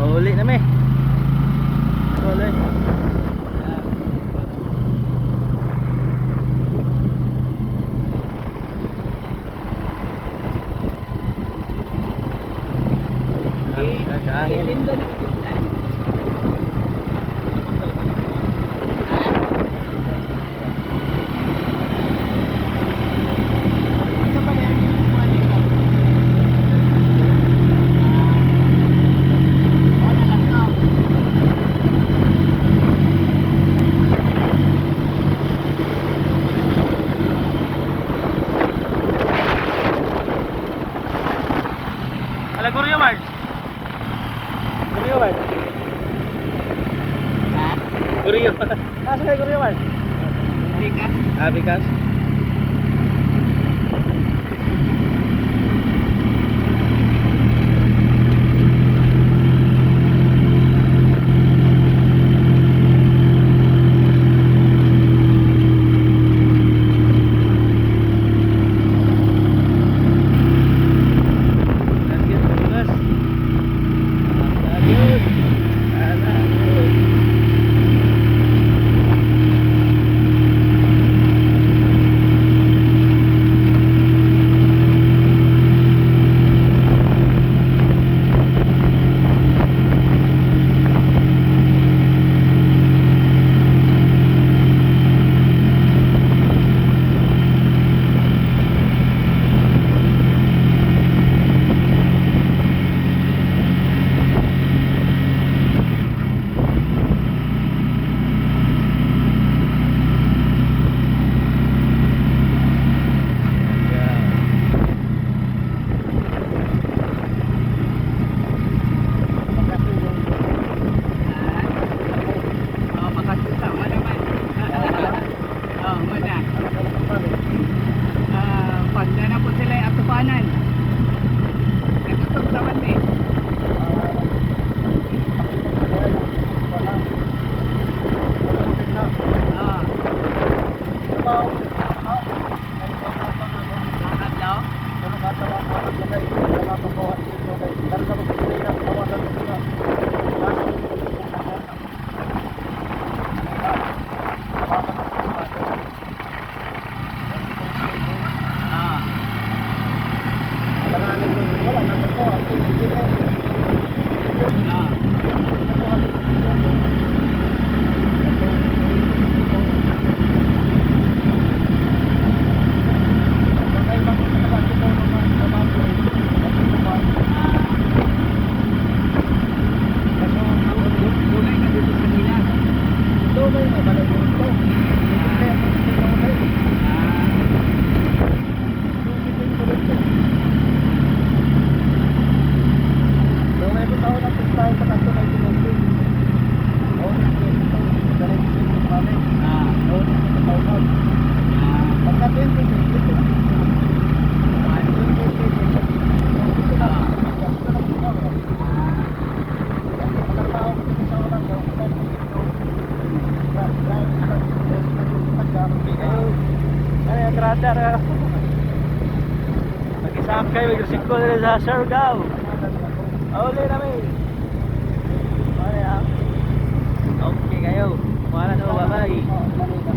Uli na mi. Uli. Hangin. Ala Guryo Mart. Guryo Mart. Guryo. Asa kay Guryo Mart? Ah, bikas. Let's get the bus. Good. Good. Yeah. Oh, makasuta. Wala man. Oh, wala. Ah, pagda na po sila yung atupanan. Nagutog naman eh. Ah. Adlaw? Ah. Ah. Dugay ka dito sa nila. Ah. Ah. Ah. Pagka 20, Ano yung radar? Mag-isang kayo, mag-resiko nila sa Siargao. Uli namin. Okay, ah. Okay kayo. Wala na, bye-bye.